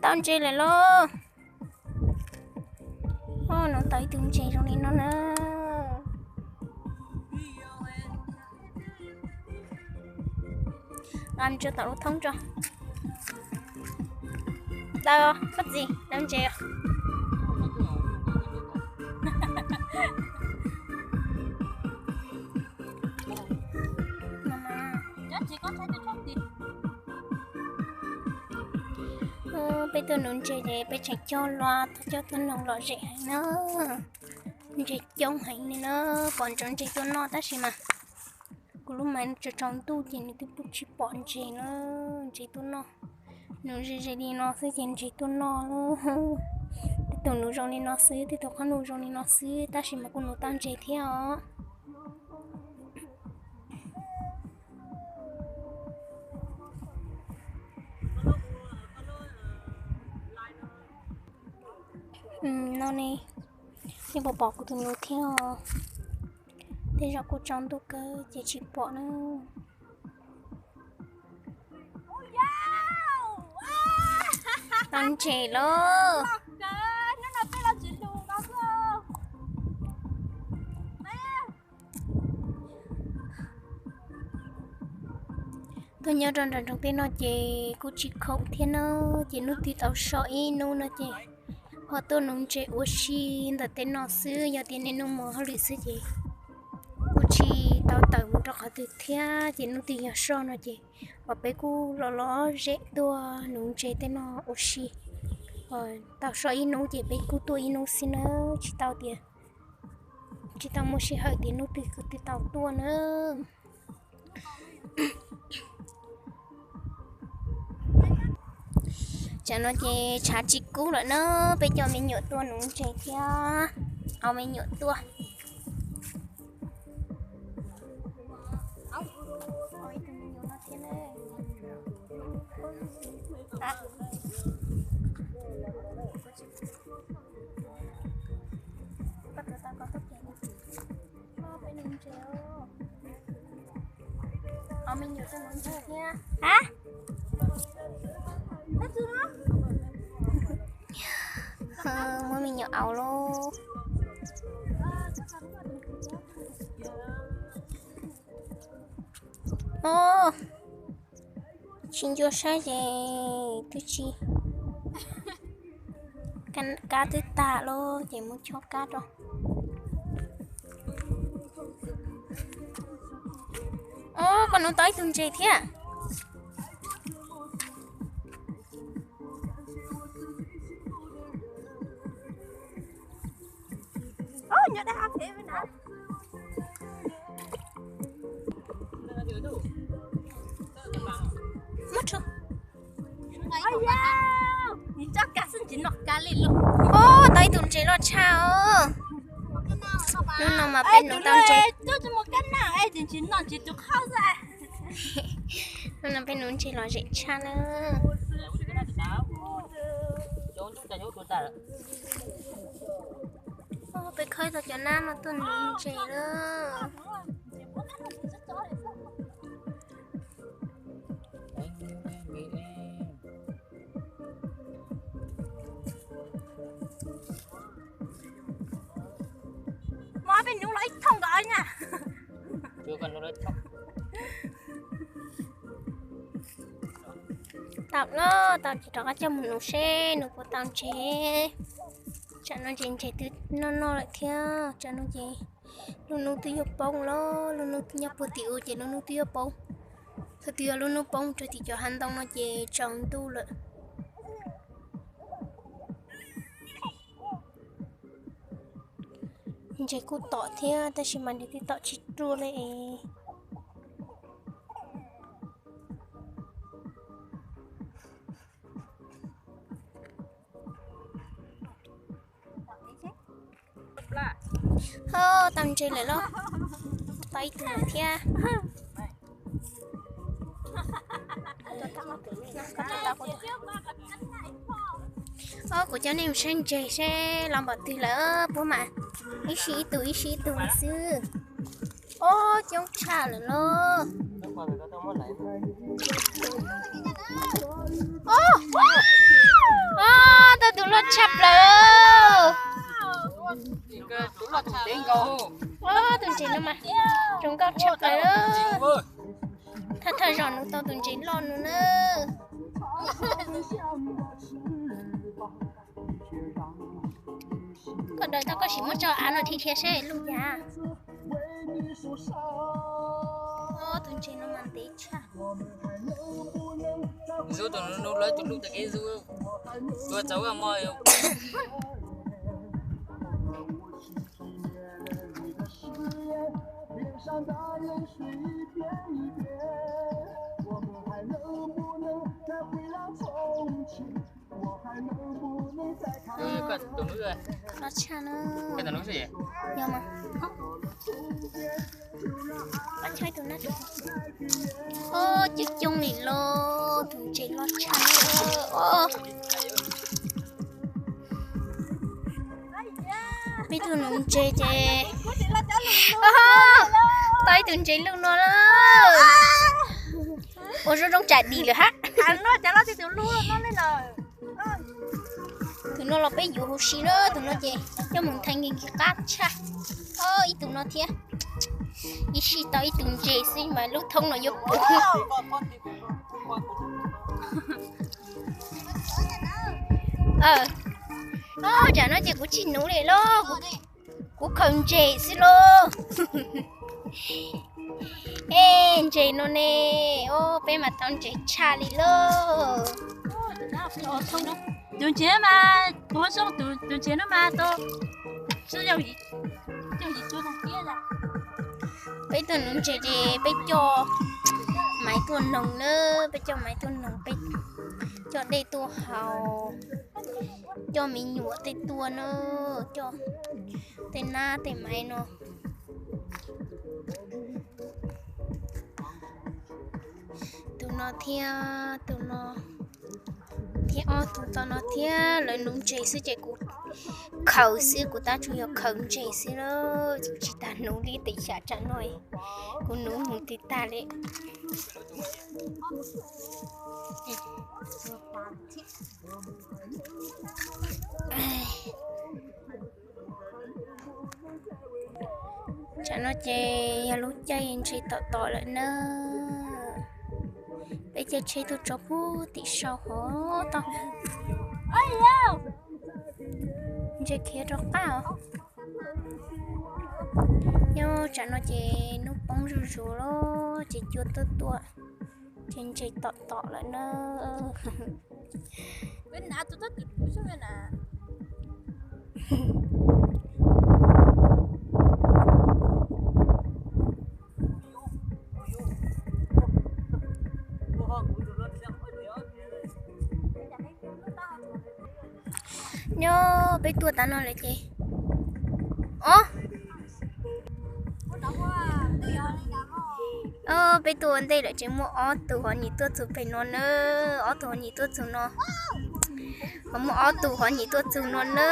Tau ntses lawm lauj. Nws tau ib tug ntses zoo li no na. Nqa mus tso tom lub thoob tso. Tau, koj txiv, tau ntses. Peb tuaj nuv ntses ces peb tseem cog lua, cog tuaj noog lom zem heev na. Ntses coob heev li na, pom ntsoov ntses tuaj noj tab sis mas kuv lub mas tsaus tsaus ntuj ces nws twb tsis pom ntses na, ntses tuaj noj. Nuv ze ze li no xwb ces ntses tuaj noj. Tej tug nuv zoo li no xwb, tej tug qhob nuv zoo li no xwb tab sis mas kuj nuv tau ntses thiab os. No ne, nej puas pom kuv tus nuv thiab os? Tej zaum kuj tsaus ntuj kawg ces tsis pom na. Tau ntses lauj. Tuaj nyob rau nram nroog tej no ces kuj tsis khoom thiab na, ces hnub twg tau so ib hnub no ces ho tuaj nuv ntses ua si ntawm tej no xwb. Yog tias niaj hnub mus hauj lwm xwb ces kuj tsis tau tawm mus rau qhov twg thiab, ces hnub twg yog so no ces pom peb kuj los lom zem tuaj nuv ntses tej no ua si. Tau so ib hnub ces peb kuj tuaj ib hnub xwb na, tsis tau tias, tsis tau muaj sij hawm tias hnub twg kuj twb tau tuaj na. Tsam no ces tshav tsis kub lawm na, peb coj me nyuam tuaj nuv ntses thiab. Au, me nyuam tuaj. Muab me nyuam au lauj. Tsis ncua saib ces twb tsis, kab twb tag lauj ces muab chob kab rau. Koj nuv tau ib tug ntses thiab. Muab tso. Tau ib tug ntses loj tshaj os. Hnub no mas peb nuv tau ntses. Hnub no peb nuv ntses lom zem tshaj na. Peb khawb tau cov nab no tuaj nuv ntses na. Tau lawm, tau ces rov qab coj mus nuv seb nws puas tau ntses. Tsam no ces ntses twb noj noj lawm thiab, tsam no ces lub hnub twb yuav poob lawm, lub hnub nyob puag tim u ces lub hnub twb yuav poob. Thaum twg yog lub hnub poob rau tim cov hav ntoo no ces tsaus ntuj lawm. Ntses kuj tom thiab tab sis mas nws twb tom tsis ruaj li es. Ho tau ntses lawm los, tau ib tug lawm thiab. Os, kuv coj nej mus saib ntses seb los npaum twg lawm puab mas. Ib sij ib tug ib sij ib tug xwb. Os, coob tshaj lawm lauj. Os, Tshaj plaws. Tus ntses no mas zoo nkauj tshaj plaws. Thawj thawj zaug nuv tau tus ntses loj no na. Koj daws tau koj sim muab tso av no dhia dhia seb luj cas. Tus ntses no mas ntev tshaj. Zus tus nus lawv tus luj tag kev zus, tua txaus mog. Los tshaj na. Yog mas. Pab chob tus na. Os, coob coob li los tus ntses los tshaj na. Peb tug nuv ntses ces tau ib tug ntses luj no lawm. Ua zoo zoo tsam dim lawm hab. Tus no los peb yuav huv si na, tus no ces coj mus nthe nkees qab tshaj. Os, ib tug no thiab. Ib sij tau ib tug ntses xwb mas lub thoob no yuav puv. Tsam no ces kuv tsis nuv li lauj, kuv khaws ntses xwb lauj. Es ntses no ne, peb mas tau ntses tshaj li lauj. Tus ntses mas, tus ntses no mas tau, peb tuaj nuv ntses ces peb coj maiv tuaj noog na, peb coj maiv tuaj noog, peb coj dej tuaj haus, coj me nyuam tej tuaj na, coj tej nab tej maiv no. Tus no thiab, tus no thiab ob tug tom no thiab, lawv nuv ntses xwb ces kuv khaws xwb, kuv tab tsuas yog khaws ntses xwb na, kuv tsis tas nuv li, tes xya tsam no kuv nuv mus tis tag li. Tsam no ces yog lub caij ntses tom tom lawm na. Peb caij tsheb tuaj tso puag tim sau hov tau. Ntses khiav rov qab os. Nyob tsam no ces hnub poob zuj zus lawm ces cua tuaj tuaj, ces ntses tom tom lawm na. Nyob peb tuaj tas no lawm ces, o, peb tuaj ua ntej lawm ces muaj ob tug hov nyim tuaj txug pem no na, ob tug hov nyim tuaj txug no, ho muaj ob tug hov nyim tuaj txug no na.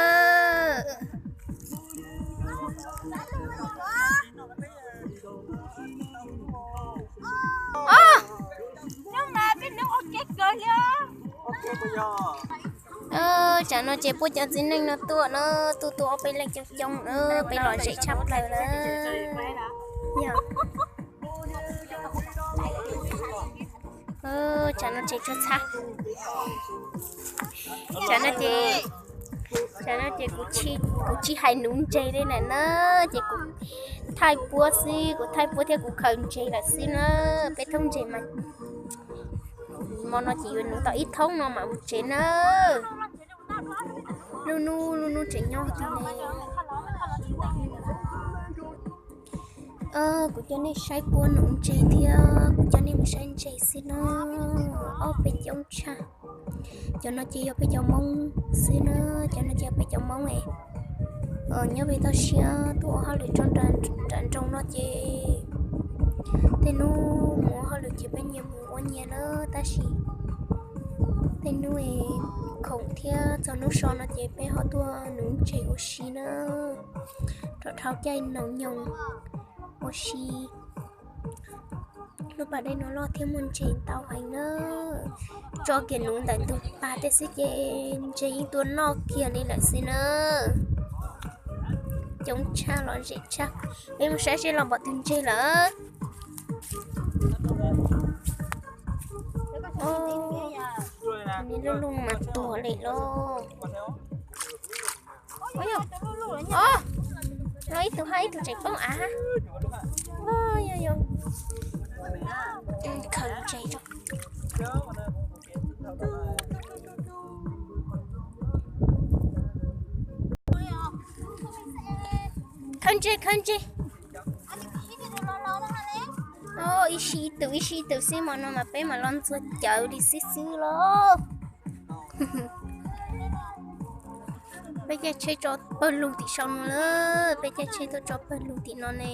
Tsam no ces puab cov txiv neej no tuaj na, tuaj tuaj ob peb leej coob coob na, peb lom zem tshaj plaws lawm. Tsam no ces tsuas txhab, tsam no ces, tsam no ces kuv tsis hais nuv ntses li lawm na, ces kuv thaij puab xwb, kuv thaij puab thiab kuv khaws ntses lawm xwb na. Peb thoob ntses mas hmo no ces yuav nuv tau ib thoob no mam mus tsev na. Lub hnub lub hnub tseem nyob tiag ne. Kuv coj nej saib puab nuv ntses thiab kuv coj nej mus saib ntses xwb na. Ob peb coob tshaj. Cov no ces yog peb cov Hmoob xwb na, cov no ces yog peb cov Hmoob es nyob pem toj siab tuaj ua hauj lwm tso nram nroog no ces tej hnub mus ua hauj lwm ces peb nyias mus ua nyias na, tab sis tej hnub es khoom thiab txog hnub so no ces peb ho tuaj nuv ntses ua si na, rau dhau caij noog nyoog ua si. Lub pas dej no loj thiab muaj ntses ntau heev na. Tso kiag nuv ntawm ntug pas tej xwb ces ntses yeej tuaj noj kiag li lawm xwb na. Coob tshaj lom zem tshaj. Peb mus saib seb los npaum twg ntses lawm. Lub lub mas tuag li lauj. Los ib tug hab ib tug tseem poob av. Yog yog, khaws ntses. Khaws ntses, khaws ntses. Ib sij ib tug ib sij ib tug xwb mas no mas peb mam los ntxuag cawv li xwb xwb lauj. Peb caij tsheb tso pawg lug tim saum no lawm, peb caij tsheb tuaj tso pawg lug tim no ne.